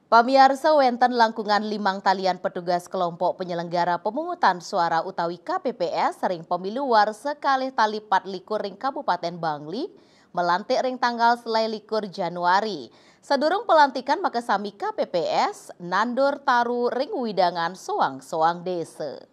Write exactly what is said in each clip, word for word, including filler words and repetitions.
Pamiarsa, wénten langkungan limang talian petugas kelompok penyelenggara pemungutan suara utawi K P P S ring pemilu warsa kalih tali pat likur ring Kabupaten Bangli, melantik ring tanggal selaé likur Januari. Sadurung pelantikan makasami K P P S nandur taru ring wewidangan soang-soang désa.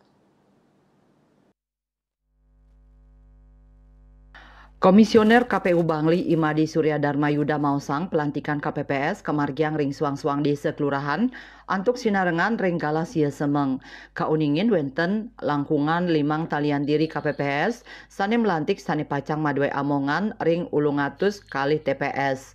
Komisioner K P U Bangli Imadi Surya Dharma Yuda maosang pelantikan K P P S kamargiang ring suang-suang désa kelurahan antuk sinarengan ring galah sia semeng. Kauningin wénten langkungan limang talian diri K P P S sané melantik sané pacang madué amongan ring ulung atus kalih T P S.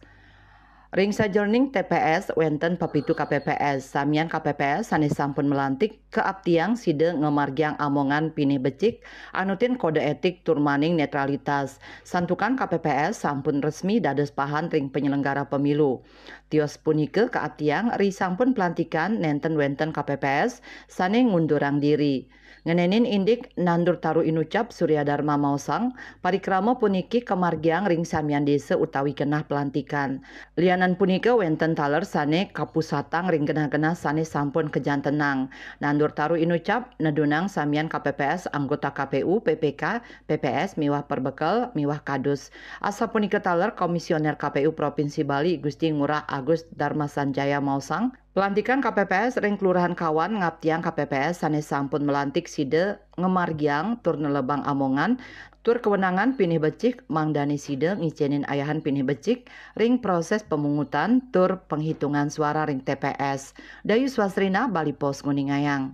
Ring sajeroning T P S wénten pepitu K P P S. Samian K P P S sané sampun melantik kaaptiang sida ngamargiang amongan pinih becik, anutin kode etik tur maning netralitas. Santukan K P P S sampun resmi dados pahan ring penyelenggara pemilu. Tios punika kaaptiang ri sampun pelantikan nénten wénten K P P S sané ngundurang diri. Ngenénin indik nandur taru inucap, Surya Dharma maosang, parikrama puniki kamargiang ring samian désa utawi genah pelantikan. Lianan punika wénten taler sané kapusatang ring genah-genah sané sampun kajantenang. Nandur taru inucap nedunang samian K P P S anggota K P U, P P K, P P S miwah perbekel miwah kadus. Asapunika taler Komisioner K P U Provinsi Bali Gusti Ngurah Agus Dharma Sanjaya maosang, pelantikan K P P S ring Kelurahan Kawan ngaptiang K P P S sané sampun melantik sida ngamargiang tur nelebang amongan tur kewenangan pinih becik, mangdané sida ngicénin ayahan pinih becik ring proses pemungutan tur penghitungan suara ring T P S. Dayu Swasrina, Bali Post, nguningayang.